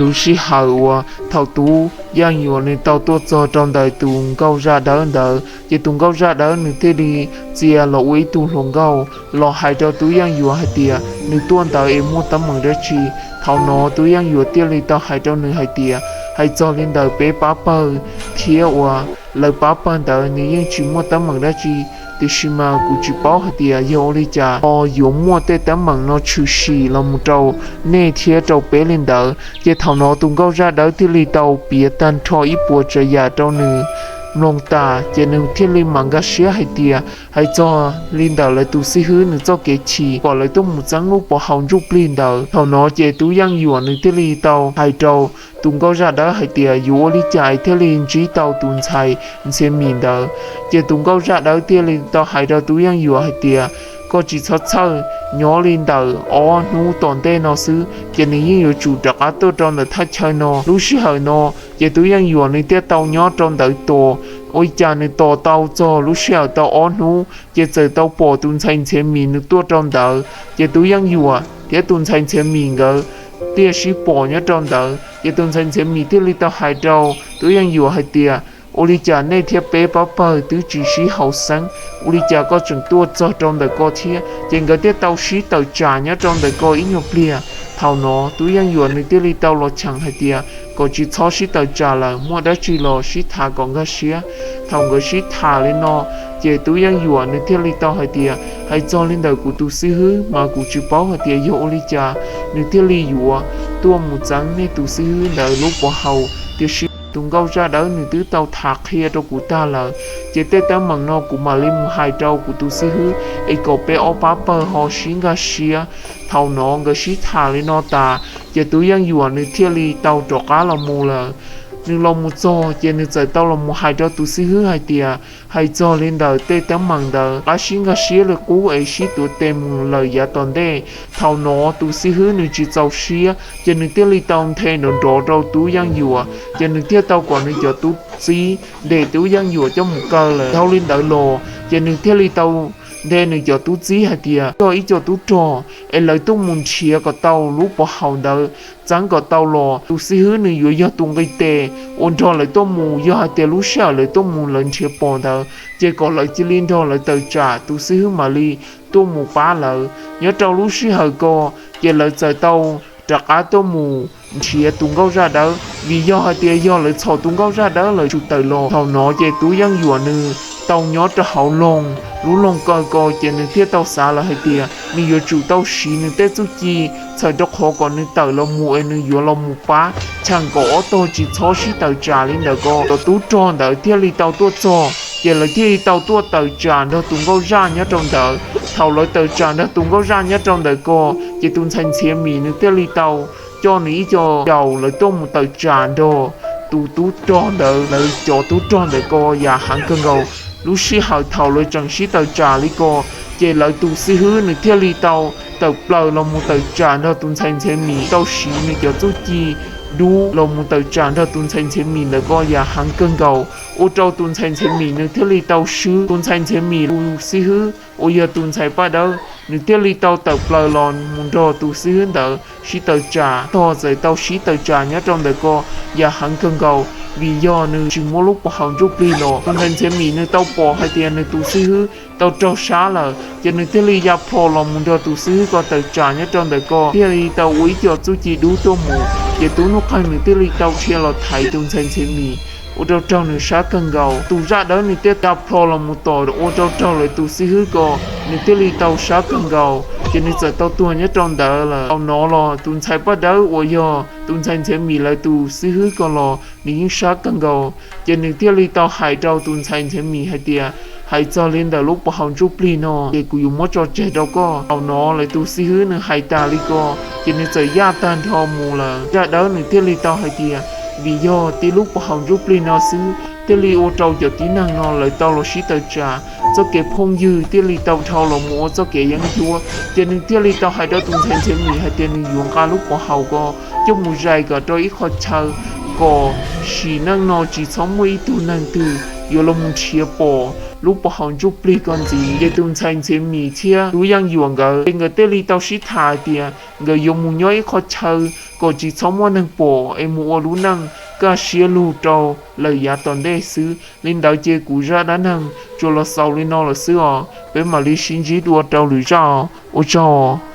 Lub sij hawm uas thaum Tub Yeej Yuam nws tau tuaj txog rau ntawm tus nkauj zaj dawb ntawd, ces tus nkauj zaj dawb nws thiaj li txia los ua ib tug hluas nkauj los hais rau Tub Yeej Yuam hais tias nws tuaj ntawd es muaj teeb meem dab tsi. Thaum no Tub Yeej Yuam thiaj li tau hais rau nws hais tias, hais txog li ntawm peb pab pawg thiab uas lawv pab pawg ntawd nws yeej tsis muaj teeb meem dab tsi, tiam sis mas kuv tsis paub hais tias yog ua li cas ho yuav muaj tej teeb meem no tshwm sim los mus rau nej thiab rau peb li ntawd. Ces thaum no tus nkauj zaj dawb thiaj li tau piav tag nrho ib puas tsav yam rau nws mloog tas, ces nws thiaj li mam nkag siab hais tias hais txog li ntawm lawv tus xib hwb nws txoj kev chim kom lawv tuaj mus txeeb lub pov haus ntsuj plig ntawd. Thaum no ces Tub Yeej Yuam nws thiaj li tau hais rau tus nkauj zaj dawb hais tias yuav ua li cas es thiaj li ntsib tau tus ntxhais Ntxhiav Mim ntawd. Ces tus nkauj zaj dawb thiaj li tau hais rau Tub Yeej Yuam hais tias, koj tsis txhob txhawj, nyob li ntawm ob hnub tom ntej no xwb ces nws yeej yuav tsum rov qab tuaj rau ntawm thaj chaw no. Lub sij hawm no ces Tub Yeej Yuam nws thiaj tau nyob rau ntawd tos. Ua li cas nws tos tau txog lub sij hawm tau ob hnub ces txawm tau pom tus ntxhais Ntxhiav Mim nws tuaj rau ntawd. Ces Tub Yeej Yuam thiab tus ntxhais Ntxhiav Mim nkawd thiaj sib pom nyob rau ntawd. Ces tus ntxhais Ntxhiav Mim thiaj li tau hais rau Tub Yeej Yuam hais tias, ua li cas nej thiab peb pab pawg twb tsis sib haum xeeb, ua li cas koj tseem tuaj txog rau ntawm ko thiab? Ces nkawd thiaj tau sib tawm tsam nyob rau ntawm ko ib nyuag pliag. Thaum no Tub Yeej Yuam nws thiaj li tau los cheem hais tias kom tsis txhob sib tawm tsam lawm, muaj dab tsi los sib tham kom nkag siab. Thaum nkawd sib tham li no, ces Tub Yeej Yuam nws thiaj li tau hais tias, hais txog li ntawm kuv tus xib hwb mas kuv tsis paub hais tias yog ua li cas nws thiaj li yuav tuaj mus txeeb nej tus xib hwb ntawd lub pov haus, tiam sis tus nkauj zaj dawb nws twb tau tham qhia rau kuv tag lawm. Ces tej teeb meem no kuv mam li mus hais rau kuv tus xib hwb es kom peb ob pab pawg ho sib nkag siab. Thaum no nkawd sib tham li no tas, ces Tub Yeej Yuam nws thiaj li tau rov qab los mus lawm. Nws los mus txog ces nws txawm tau los mus hais rau tus xib hwb hais tias, hais txog li ntawm tej teeb meem ntawd, qab sib nkag siab li qub es sib tuav tes mus lawm yav tom ntej. Thaum no tus xib hwb nws tsis txaus siab, ces nws thiaj li tau nthe nrov nrov rau Tub Yeej Yuam, ces nws thiaj tau kom nws cov tub txib ntes Tub Yeej Yuam coj mus kaw lawm. Dhau li ntawd los ces nws thiaj li tau nthe nws cov tub txib hais tias coj ib co tub rog es lawv tuaj mus nrhiav kom tau lub pov haum ntawd, txeeb kom tau los tus xib hwb nws yuav yog tus nqis tes uas nrog lawv tuaj mus. Yog hais tias lub sij hawm lawv tuaj mus lawv nrhiav pom ntawd, ces kom lawv cia li nrog lawv tawm tsam, tus xib hwb mam li tuaj mus pab lawv. Nyob rau lub sij hawm ko, ces lawv txawm tau rov qab tuaj mus nrhiav tus nkauj zaj dawb, vim yog hais tias yog lawv txhom tus nkauj zaj dawb lawv tsum tawm los. Thaum no ces Tub Yeej Yuam nws tau nyob rau hauv loog, lub loog kaw ko, ces nws thiaj tau xav lawm hais tias nws yuav tsum tau siv nws tej txuj ci, txhawm rau qhov kom nws tawm los mus es nws yuav los mus pab cheem kom ob tog tsis txhob sib tawm tsam li ntawd ko. Cov tub rog ntawd thiaj li tau tuaj txog, ces lawv thiaj li tau tuaj tawm tsam nrog tus nkauj zaj nyob rau ntawd. Thaum lawv tawm tsam nrog tus nkauj zaj nyob rau ntawd ko, ces tus ntxhais Ntxhiav Mim nws thiaj li tau coj nws ib co yaus lawv tuaj mus tawm tsam nrog tus tub rog ntawd. Lawv cov tub rog ntawd ko yam heev kawg nkaus. Lub sij hawm thaum lawv tseem sib tawm tsam li ko, ces lawv tus xib hwb nws thiaj li tau tawm plaws los mus tawm tsam nrog tus ntxhais Ntxhiav Mim, tau siv nws cov txuj ci dub los mus tawm tsam nrog tus ntxhais Ntxhiav Mim ntawd ko yam heev kawg nkaus, ua rau tus ntxhais Ntxhiav Mim nws thiaj li tau swb. Tus ntxhais Ntxhiav Mim tus xib hwb uas yog tus ntxhais Paj Dawb, nws thiaj li tau tawm plaws los mus nrog tus xib hwb ntawd sib tawm tsam. Tog txawm tau sib tawm tsam nyob rau ntawm ko yam heev kawg nkaus, vim yog nws tsis muaj lub pov haum ntsuj plig los. Tus ntxhais Ntxhiav Mim nws tau pom hais tias nws tus xib hwb tau raug sab lawm, ces nws thiaj li ya plho los mus nrog tus xib hwb ko tawm tsam nyob rau ntawm ko, thiaj li tau ua ib co txuj ci dub tuaj mus. Ces tub Nuj Qeeg nws thiaj li tau dhia los thaiv tus ntxhais Ntxhiav Mim, ua rau raug nws sab kawg nkaus. Tus zaj dawb nws thiaj ya plho los mus tom, ua rau raug lawv tus xib hwb ko, nws thiaj li tau sab kawg nkaus, ces nws txawm tau tuag nyob rau ntawd lawm. Thaum no los tus ntxhais Paj Dawb uas yog tus ntxhais Ntxhiav Mim lawv tus xib hwb ko los nws yeej sab kawg nkaus, ces nws thiaj li tau hais rau tus ntxhais Ntxhiav Mim hais tias, hais txog li ntawm lub pov haum ntsuj plig no ces kuv yuav muab tso tseg rau koj. Thaum no lawv tus xib hwb nws hais tas li ko, ces nws txawm yaj tag nrho mus lawm. Zaj dawb nws thiaj li tau hais tias, vim yog tib lub pov haum ntsuj plig no xwb thiaj li ua rau cov tib neeg no lawv tau los sib tawm tsam, txoj kev phooj ywg thiaj li tau dhau los mus ua txoj kev yeeb ncuab. Ces nws thiaj li tau hais rau tus ntxhais Ntxhiav Mim hais tias nws yuav nqa lub pov haum ko coj mus zais kom rau ib qho chaw, kom sim neej no tsis txhob muaj ib tug neeg twg yuav los mus nrhiav pom lub pov haum ntsuj plig ko ntxiv. Ces tus ntxhais Ntxhiav Mis thiab tus Yeej Yuam nkawd, ces nkawd thiaj li tau sib tham hais tias nkawd yuav mus nyob ib qho chaw kom tsis txhob muaj neeg pom es mus ua lub neej kaj siab lug rau lawm yav tom ntej xwb. Li ntawd ces kuv zaj dab neeg tsuas los xaus li no lawm xwb os, peb mam li sib ntsib dua rau lwm zaj, ua tsaug.